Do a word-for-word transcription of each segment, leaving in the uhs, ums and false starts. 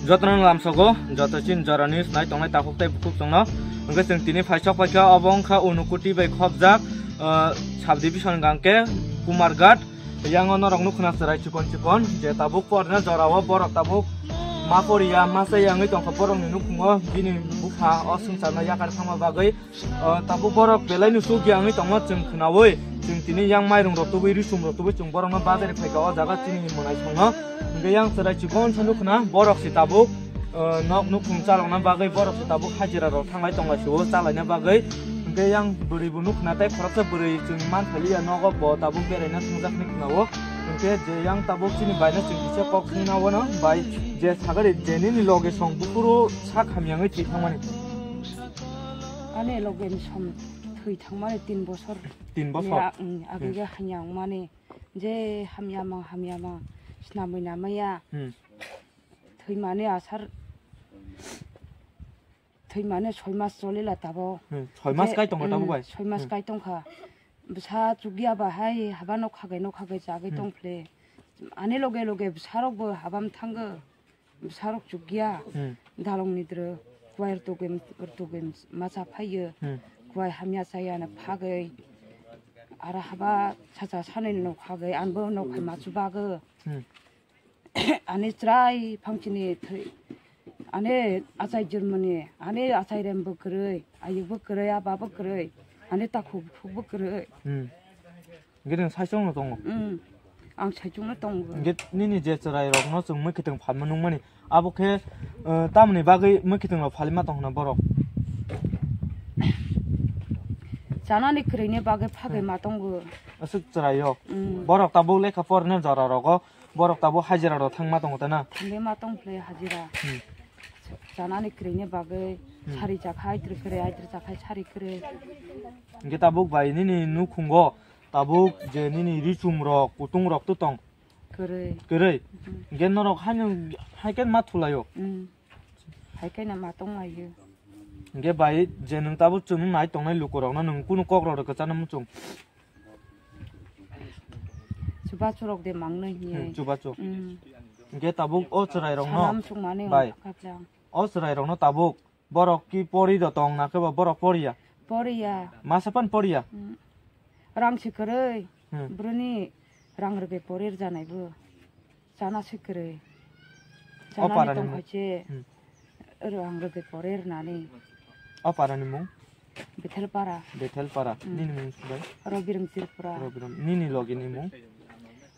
Jotono lamsogo, joto chin jora news nai tongnai takhuk tei bukhuk chwngno. Hwnkhe chwng tini phaisok paikha, obo wngkha Unakoti bai khopjak, ah, subdivision hwnkhe Kumarghat. Yang o norok nukho na chwrai chikon chikon, je tabuk porna jora o borok tabuk ma poriya, ma chaya wngwi tongkha borokni nukhungo, bini bupha o swngcharno yakar thangma bagwi. O, tabuk borok belai no chukya wngwi tongma chwng khwnawi, chwng tini yang mairung rok tubui, risum rok tubui chwng borokno badari phaikha o jaga chini mwnaisongno. Hwnkhe yang chwrai chikon se nukho na borok se tabuk, o, nok nukhung chalokna bagwi borok se tabuk hajira rok thanglai tonglai se o chalaina bagwi. Hwnkhe yang bwrwi bo nukho na tei khoroksa bwrwi chwng man thaliya nogo bo tabuk beraina thangjaknai khwna o. Hwnkhe je yang tabuk chini bai no chwng kisa kok swngna o no bai je sagari je nini loge song buphuru sak hamya wngwi thwi thangmani. Ani loge ni som thwi thangmani tin bosor. Tin bosor? Ni a-, mm, age Hmm. ge hamya wngmani. Je hamya ma, hamya ma, snamwi namaya. Hmm. Thwimani asar, thwimani soi mas cholila tabo. Hmm, soi mas Je, kai tongo tabo hmm, bai? Soi mas Hmm. kai tongkha. Bwsa chukya ba hai haba nokha gai, nokha gai chagwi Hmm. tongphle. Ani loge loge bwsarokbo habam thango. Bwsarok chukya, Hmm. dalong ni dro, kuwai rwtugwi, rwtugwi macha phaiyo, Hmm. kuwai hamya chaya no phagwi, aro haba sacha sanwi no phagwi, anbo no khai machu bago. Hmm. Ani chwrai phangchini thwi, ani achai jirmani, ani achai rembo kwrwi, ayukbo kwrwi, ababo kwrwi, ani takhuk bukhukbo kwrwi. Hmm. Hwnkhe nwng saichung no tongo? Mm. Ang saichung no tongo. Hwnkhe nini je chwrai rok no chwng mwkhwtwng phalma nukmani, abo khe, eh, tamoni bagwi mwkhwtwng rok phalima tong hwnna borok? Chanani kwrwini bagwi phagwi Hmm. ma tongo. Aswk chwrai rok. Mm. Borok tabuk lekha porna jora rogo, borok tabuk hajira rok thangma tongo ta na? Thangwi ma tongphle hajira. Hmm. Chanani kwrwini bagwi Hmm. sari chakhai, aitwrwi kwrwi, aitwrwi chakhai, sari kwrwi. Hwnkhe tabuk bai nini nukhungo tabuk je nini richum rok, kutung rok to tong? Kwrwi. Kwrwi? Mhm. Hwnkhe norok haino, hai khe ma thulaio? Mm. Hai khe no ma tonglaio. Hwnkhe bai je nwng tabuk chwng nai tongnai lukurokno nwng kunu kok rok rwkha chana muchung? Chubachu rok de mangno hiye. Hmm, chubachu. Mm. Hwnkhe tabuk o chwrai rokno Salam chungmani bai. Wngkha khe ang. O chwrai rokno tabuk borok ki pori do tong na khe bo borok poriya? Poriya. Masa pan poriya? Mm. Rang se kwrwi. Hmm. Bruni rang rwgwi pori rwjanai bo. Chana se kwrwi. O Chanani parani tong mo-, khai se. Hmm. Rang rwgwi pori rwnani. O parani mung? Bethel para. Bethel para. Hmm. Nini mung subai? Robirung Tripura. Robirung. Nini logi ni mung?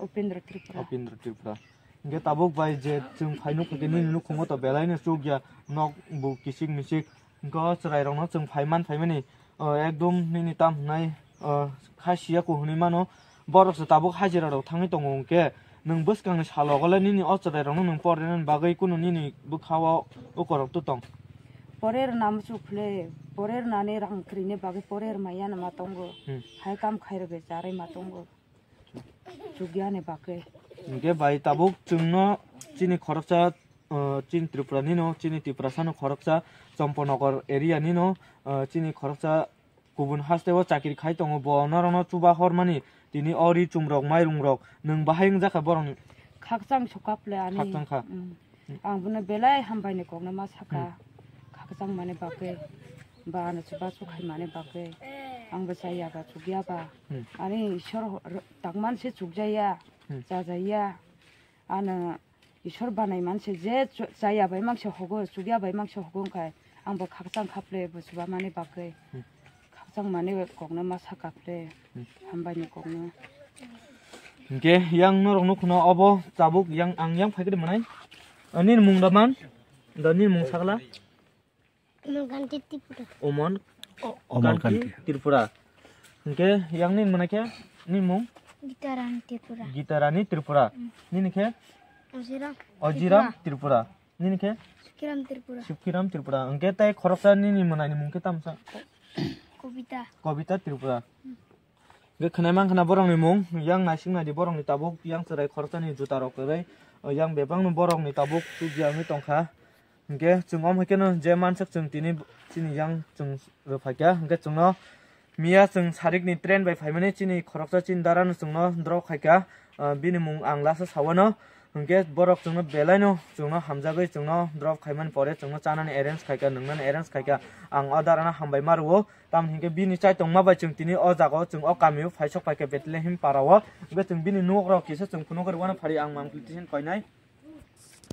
Upendra Tripura. Upendra Tripura. Hwnkhe tabuk bai je chwng phai nukha khe nini nukhungo to belai no chukya, nok bo kisik misik. Hwnkhe o chwrai rokno chwng phai man phaimani, o, ekdom nini tam hwnai, o, kha siya ku hwnwi mano. Borok se tabuk hajira rok thangwi tongo hwnkhe nwng bwskangni salogo le nini o chwrai rokno nwng porina bagwi kunu nini bwkha o ukorok to tong? Pore rwna muchuk khle, pore rwnani rang kwrwini bagwi pore rwmaya no ma tongo. Hmm. Hai kam khai rwgwi charwi ma tongo. Chukya ni bagwi. Hwnkhe bai tabuk chwngno chini khoroksa, uh, chini Tripura nino, chini Tiprasa no khoroksa Chomponagar area nino, uh, chini khoroksa kubun haste o chakri khai tongo, bo norokno chuba hormani tini o ri chum rok, mairung rok, nwng bahai wngjakha borokni? Khakchang sokap le ani. Khakchang kha. Mm. Ang bono belai hambai ni kokno ma saka. Hmm. Khakchang mani bagwi, ba ano chubachu khai mani bagwi. Ang bo chaya ba chukya ba. Hmm. Ani Ishwar ho-, ro-, tangman se chukjaya, Hmm. chajaya. Ano Ishwar banai man se je chu-, chaya bai mang se hogo, chukya bai mang se hogo wngkha. Ang bo khakchang khaple bo chuba mani bagwi. Hmm. Khakchang mani kokno ma saka khle. Hmm. Hambai ni kokno. Hwnkhe yang norok nukhuno obo tabuk yang ang yang phaikhe manai. Ani mung da man? Da ni mung sakla? Umon Kanti Tripura. Umon O-, Omol Kanti Kanti. Tripura. Hwnkhe yang ni mwnai khe ni mung? Gita Rani Tripura. Gita Rani Tripura. Hmm. Nini khe? Ojiram Ojiram Tripura. Tripura. Nini khe? Sukiram Tripura. Sukiram Tripura. Hwnkhe tei khoroksa nini mwnai ni mung khe tamsa? Kobita. Kobita Tripura. Hwnkhe khwnai mankha na borokni mung, yang naising naidi borokni tabuk, yang chwrai khoroksani juta rok kwrwi, yang bebakno borokni tabuk chukya wngwi tongkha. Hwnkhe chwng omo hai kheno je mansak chwng tini chini yang chwng rwphaikha, hwnkhe chwngno miya chwng sarikni train bai phaimani chini khoroksa chini darano chwngno drop khaikha, ah, bini mung ang lasa sawano. Hwnkhe borok chwngno belaino chwngno hamjagwi chwngno drop khaimani pore chwngno chanani arrange khaikha, nwngnani arrange khaikha. Ang o darano hambai ma rwo, tamni hwnkhe bini chaitongma bai chwng tini o jagao chwng o kamio phaisok phaikha Bethlehem parao. Hwnkhe chwng bini nok rok kisa chwng phunukgwi wano phari ang mangpili tisen koinai.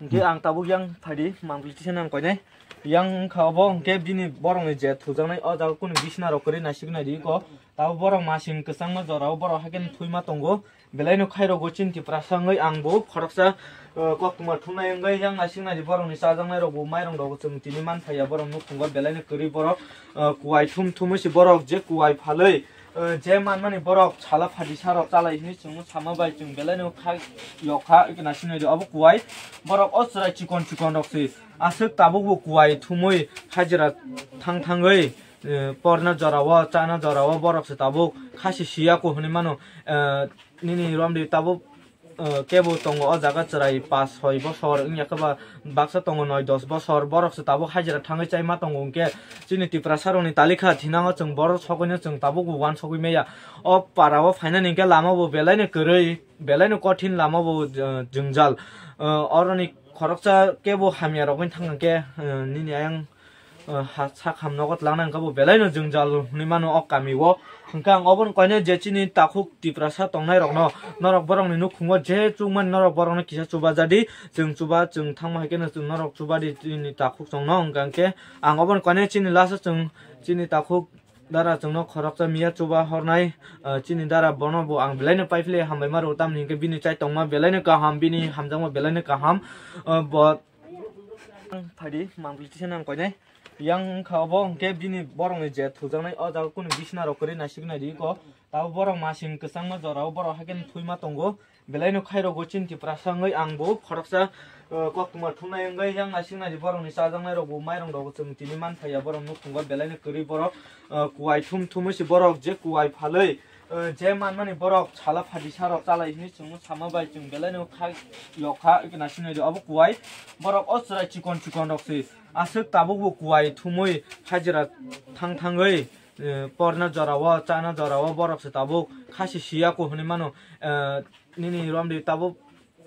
Hwnkhe ang tabuk yang phaidi mangpili tisen ang koinai. Yang wngkha obo hwnkhe bini borokni je thujaknai o jaga kunu bisna rok kwrwi naisik naidi eko. Tabuk borok masing kwchangma jorao borok haikhe thwima tongo. Belaino khairokgo chini Tiprasa wngwi angbo khoroksa, uh, koktwma thumnai wngwi yang naising naidi borokni chajaknai rokbo mairang rokbo chwng tini manphaiya borok nukhungo belaino kwrwi borok, uh, kuwai thum thumwi se borok je kuwai phalwi, uh, je manmani borok sala phati sarok chalai hinwi chwngno sama bai chwng belaino khai yokha eke naising naidi obo kuwai borok o chwrai chikon chikon rok se aswk tabukbo kuwai thumwi hajira thang thangwi, eh, porna jorao, chana jorao borok se tabuk khasi siya ko hwnwi mano, eh, nini romdi tabuk, eh, kebo tongo o jaga chwrai pash soi bosor wngya khe ba baksa tongo noi dos bosor borok se tabuk hajira thangwi chai ma tongo hwnkhe chini Tiprasa rokni talikha thinango chwng borok sogwino chwng tabuk bo uansogwi maya o para o phainani hwnkhe lama bo belai no kwrwi belai no kothin lama bo, eh, jwngjal, eh, oroni khoroksa kebo hamya rok wngthang hwnkhe, eh, nini ayang, eh, ha, sak ham nogo twlangna hwnkhe bo belai no jwngjal hwnwi mano o kami o. Hwnkhe ang obono koinai je chini takhuk Tiprasa tongnai rokno, norok borokni nukhungo je chukmani norok borokno kisa chuba jadi, chwng chuba chwng thangma hai kheno chwng norok chuba di chini takhuk chwngno hwnkha hwnkhe ang obono koinai chini last o chwng chini takhuk dara chwngno khoroksa miya chuba hornai, eh, chini dara bono bo ang belai no paiphle hambai ma rw tamni hwnkhe bini chai tongma belai no kaham, bini hamjakma belai no kaham, eh, bo Phaidi, mangpili tisa nang koinai. Yang wngkha obo hwnkhe bini borokni je thujaknai o jaga kunu bisna rok kwrwi naisik naidi eko. Tabuk borok masing kwchangma jorao borok haikhe thwima tongo. Belai no khairokgo chini Tiprasa wngwi ang bo khoroksa, eh, koktwma thumnai wngwi yang naisik naidi borokni chajaknai rokbo mairang rokbo chwng tini manphaiya borok nukhungo belai no kwrwi borok, eh, kuwai thum thumwi se borok je kuwai phalwi, eh, je manmani borok sala phati sarok chalai hinwi chwngno sama bai chwng belai no khai yokha eke naisik naidi obo kuwai borok o chwrai chikon chikon rok se aswk tabuk bo kuwai thumwi hajira thang thangwi, eh, porna jorao chana jorao borok se tabuk khasi siya ko hwnwi mano, eh, nini romdi tabuk,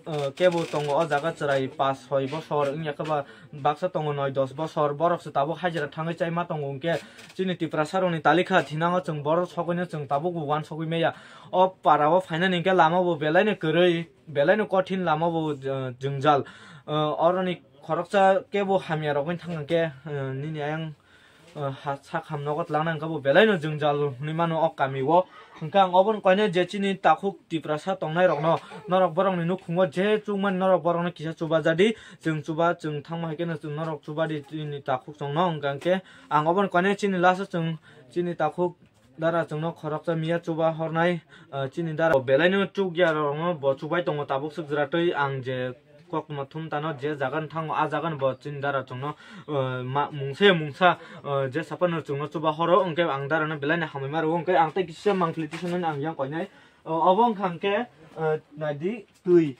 eh, kebo tongo o jaga chwrai pash soi bosor wngya khe ba baksa tongo noi dos bosor borok se tabuk hajira thangwi chai ma tongo hwnkhe chini Tiprasa rokni talikha thinango chwng borok sogwino chwng tabuk bo uansogwi maya. O para o phainani hwnkhe lama bo belai no kwrwi, belai no kothin lama bo, eh, jwngjal. Eh, oroni khoroksa kebo hamya rok wngthang hwnkhe, eh, nini ayang, eh, ha, sak ham nogo twlangna hwnkhe bo belai no jwngjal hwnwi mano o kami o. Hwnkhe ang obono koinai je chini takhuk Tiprasa tongnai rokno, norok borokni nukhungo je chukmani norok borokno kisa chuba jadi, chwng chuba chwng thangma hai kheno chwng norok chuba di chini takhuk chwngno hwnkha hwnkhe ang obono koinai chini last o chwng chini takhuk dara chwngno khoroksa miya chuba hornai, ah, chini dara belai no chukya rokno bo chubai tongo tabuk swk jwra twi ang je koktwma thum tano je jaga no thango a jaga no bo chini dara chwngno, ah, ma mungsa ya mungsa, ah, je saphano chwngno chuba horo hwnkhe ang dara no belai no hambai ma rwo hwnkhe ang tei kisa mangpili tisonani ang yang koinai, ah, obo wngkha hwnkhe, ah, naidi twi.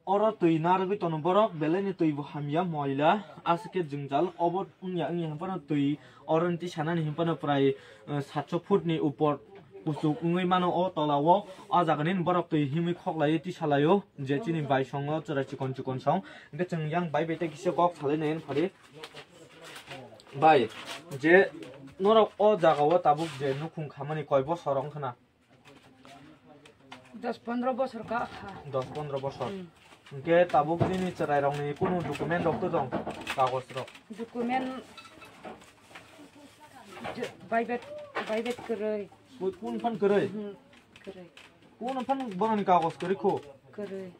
Oro twi narwgwi tono borok, belaini twi bo hamya, moila, aswk khe jwngjal. Obo wngya wngya hinphano twi, oro ni twi sanani hinphano prai, eh, satso foot ni upor kuchuk wngwi mano o tola o. O jaga nini borok twi himwi khoklaiwi twi salaio, je chini bai songo chwrai chikon chikon song. Hwnkhe chwng yang bai bai tei kisa kok salai nai phari. Bai, je norok o jaga o tabuk je nukhung khamani koi bosor wngkha na? Dos pondro bosor ka kha. Dos pondro bosor. Hmm. Hwnkhe tabuk nini chwrairokni kunu document rok to dong, kagoj rok? Document je, bai bet, bai bet kwrwi. Ku-, kun phan kwrwi? Hmm, kwrwi. Kun phan boroni kagoj kwrwi kho? Kwrwi.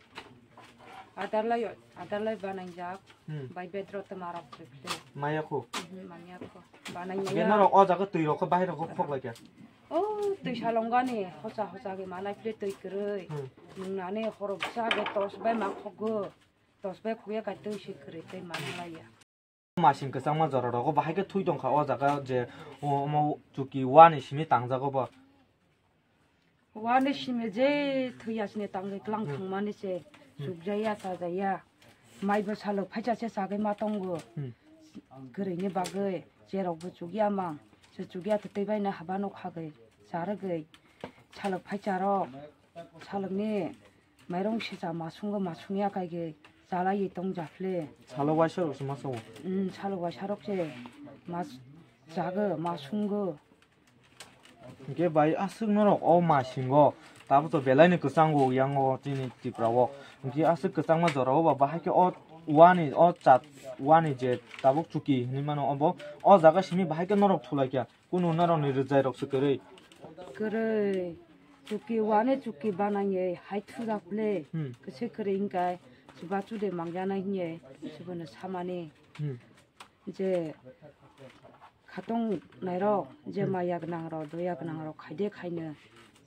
Adar lai, adar lai banangjak. Hmm. Bai bet rok to marok kwrwi. Maya kho? Hmm, manya kho. Banai maya. Norok o jaga twi rok kho bahai rok kho khok lai kha? O, twi salongani, hosa hosa khe manai phile twi kwrwi. Hmm. Nungnani horok sa khe tos bai ma khokgo. Tos bai khuya kha twi se kwrwi tei manlaiya. Masing kwchangma jora rogo bahai khe thui tongkha o jaga je, o, omo chuki wani simi tangjago bo. Wani simi je thwi yasini tangwi klang Hmm. thangmani se Hmm. chukjaya chajaya. Maibo salok phaisa se chagwi ma tongo. Hmm. Kwrwini bagwi cherokbo chukya mang. Se chukya tei baino haba nok hagwi charwgwi salok phaisa rok salokni mairong sesa masungwi masungya kaigwi chalaiwi tong japhle. Salo waisa rok se ma sawo. Hmm, salok waisa rok se mas chago masungo. Hingke bai aswk norok o masingo tabuk to belai ni kwchango yango chini Tripura o. Hingke aswk kwchangma jora o ba bahai khe o wani o chat wani je tabuk chuki hinui mano obo o jaga simi bahai khe norok thulai kha kunu norok ni rwjai rok se kwrwi. Kwrwi chuki wani chuki banangye hai thujak le Hmm. kwse kwrwi hingkai chuba chude mangjana hinye chubono samani. Hmm. Je khatong nairok je Hmm. maya gwnang rok doya gwnang rok khaide khaino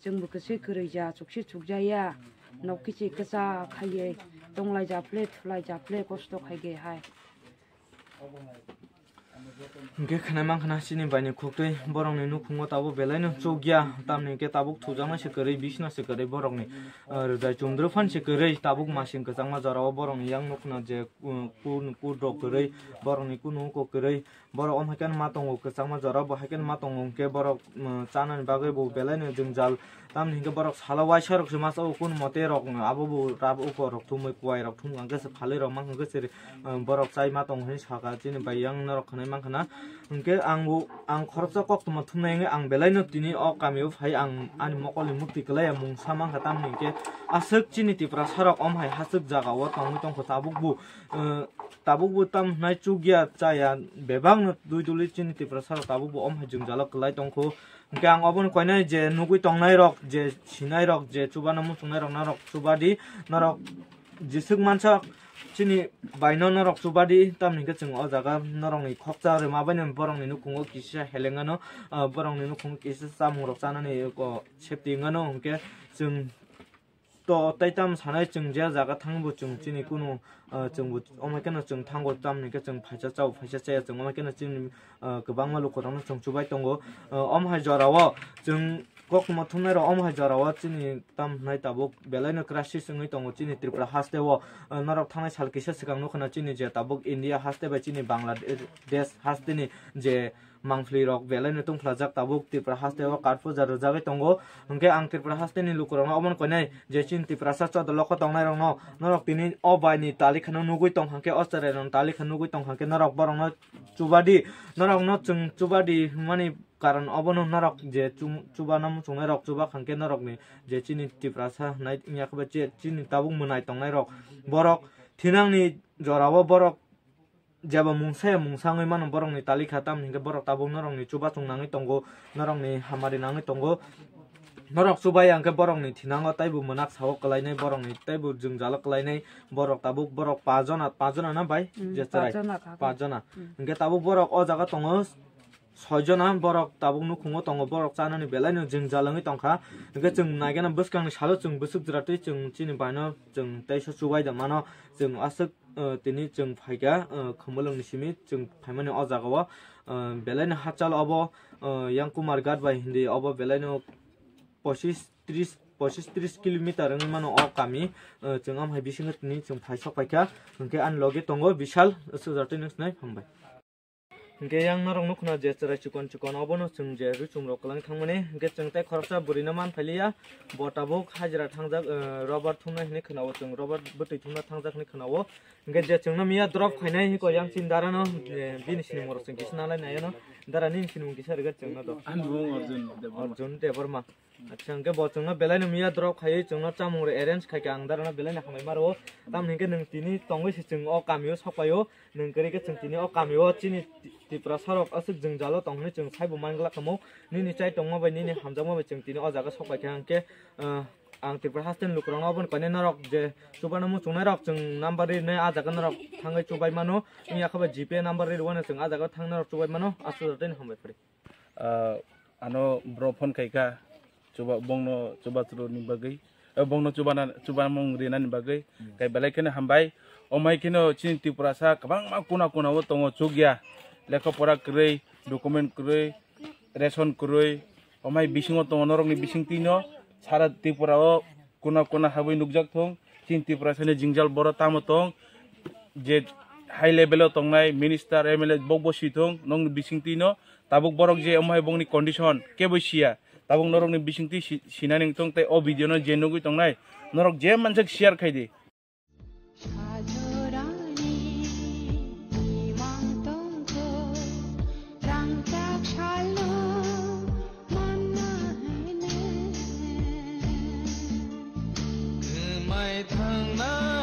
chwngbo kwchwi kwrwi ja chukse chukjaya nok kichi kwcha khaiye tonglai japhle thulai japhle kosto khaide hai. Hingke khwnai mankha na chini baini khuktwi borokni nukhungo tabuk belaino chukya tamni hingke tabuk thujaknai se kwrwi bisna se kwrwi borokni, ah, rwjai chumdru phan se kwrwi tabuk masing kwchangma jorao borokni yang nukna je, uh, kun kudrok kwrwi borokni kunu kok kwrwi. Borok omo hai khe ma tongo, kwchangma jora bo hai khe ma tongo, hwnkhe borok, um, chanani bagwi bo belai no jwngjal. Tamni hwnkhe borok salo waisa rok se masa o kun mote rok, um, abo bo rab uko rok thumui kuwai rok thum hwnkhe se phalwi rok ma hwnkhe se, um, borok chai ma tongo hinwi saka chini bai yang norok khwnai mankha na. Hwnkhe ang bo, ang khoroksa koktwma thumnai wngwi ang belai no tini o kami o phai ang ani mokol ni mukti kwlai ya mungsa mankha, tamni hwnkhe aswk chini Tiprasa rok omo hai haswk jaga o tongwi tongkha tabuk bo, uh, tabuk bo tam hwnai chukya chaya bebak no dui duli chini Tiprasa rok tabuk bo om hai jwngjalo kwlai tongkho. Hwnkhe ang obono koinai je nugwi tongnai rok, je sinai rok, je chubano muchungnai rok, norok chubadi, norok jeswk mansa chini baino norok chubadi, tamni hwnkhe chwng o jaga norokni khoksa rwma baino borokni nukhungo kisa helengano, ah, borokni nukhungo kisa chamung rok chanani, oh, safety wngano, hwnkhe chwng to tei tam sanai chwng je jaga thangbo chwng chini kunu, ah, chwngbo omo kheno chwng thango tamni khe chwng phaisa chao phaisa chaya chwng omo kheno chini, ah, kwbangma lukurokno chwng chubai tongo. Ah, omo hai jorao chwng koktwma thumnairok omo hai jorao chini tam hwnai tabuk belaino crisis wngwi tongo chini Tripura hasteo. Ah, norok thangnai sal kisa swkang nukha na chini je tabuk India haste bai chini Bangladesh hasteni je mangphlwi rok belai no tongphlajak tabuk Tripura haste o kar puja rwjagwi tongo. Hwnkhe ang Tripura haste ni lukurokno omono koinai je chini Tiprasa choddo lokho tongnai rokno norok tini o bai ni talikhano nugwi tong hwnkhe o cherai rokni talikha nugwi tong hwnkhe norok borokno chubadi, norokno chwng chubadi hwnmani karon obono norok je chum-, chubano muchungnai rok chubak hwnkhe norokni je chini Tiprasa hwnai wngya khe ba che-, chini tabuk mwnai tongnai rok borok thinangni jorao borok jeba mungsa ya mungsa wngwi mano borokni talikha, tamni hwnkhe borok tabuk norokni chubachu nangwi tongo, norokni hamari nangwi tongo. Norok chubaiya hwnkhe borokni thinango taibo mwnak sao kwlainai, borokni taibo jwngjalo kwlainai. Borok tabuk borok pajona, pajona na bai? Mm, je chwrai. Pajona kha. Pajona. Mm. Hwnkhe tabuk borok o jaga tongo. Soijona borok tabuk nukhungo tongo, borok chanani belaino jwngjal wngwi tongkha. Hwnkhe chwng naigena bwskangni salo chwng bwswk jwra twi chwng chini baino chwng teisa chubai da mano. Chwng aswk, uh, tini chwng phaikha, uh, Khumulwngni simi chwng phaimani o jagao, uh, belaino hachal obo, uh, Yang Kumar Ghat bai hindi obo belaino pochis tris, pochis tris kilometer wngwi mano o kami, uh, chwng amhai bisingo tini chwng phai sok paikha. Hwnkhe ani loge tongo Bishal, aswk jwra twi nung sinai hambai. Hwnkhe yang norok nukho na je chwrai chikon chikon obono chwng je ruchum rok kwlwng thangmani, hwnkhe chwng tei khoroksa bwrwino man phailiya, bo tabuk hajira thangjak, eh, robar thumnai hinwi khwnao chwng, robar bwtwi thumna thangjak hinwi khwnao. Hwnkhe je chwngno miya drop khainai hiko yang chini darano, eh, bini sinimung rok chwng kisa nalai naiyano, dara nini sinimung kisa rwgwi chwngno do. Ani mung Arjun Debbarma. Arjun Debbarma. Acha, hwnkhe bo chwngno belaino miya drop khaiwi chwngno chamung rok arrange khaikha, ang darano belaino hambai maro. Tamni hwnkhe nwng tini tongwi se chwng o kamio sokpaio, nwng kwrwi khe chwng tini o kamio chini Ti-, Tiprasa rok aswk jwngjalo tong hwnwi chwng saibo man glak kamo. Nini chai tongma bai, nini hamjakma bai chwng tini o jaga sokpaikha, hwnkhe, ah, ang Tripura hasteni lukurokno obono koinai norok je chubano muchungnai rok chwng number rinai a jaga norok thangwi chubai mano. Wngya khe ba G P number ri rwano chwng a jaga thang norok chubai mano. Aswk jotoni hambai phari. Ah, ano bro phone khaikha, chuba-, bongno chubachu rwni bagwi. eh, bongno chubana, chubamung rinani bagwi. Yes. Kai belai kheno hambai. Omai kheno chini Tiprasa kwbangma kuna kuna o tongo, chukya, lekha pora kwrwi, document kwrwi, ration kwrwi, omai bisingo tongo norokni bisingtwino sara Tripura o kuna kuna habwi nukjak thung. Chini Tiprasani jingjal boro tamo tong, je high level o tongnai minister, M L A bokbo si thung nokni bisingtwino. Tabuk borok je omai bongni condition kebo siya, tabuk norokni bisingtwi si-, sinani wng thung tei o video no je nugwi tongnai norok je mansak share khai di. Sajorani imang tongkho, rangchak salo manna hene. Kwmai thangna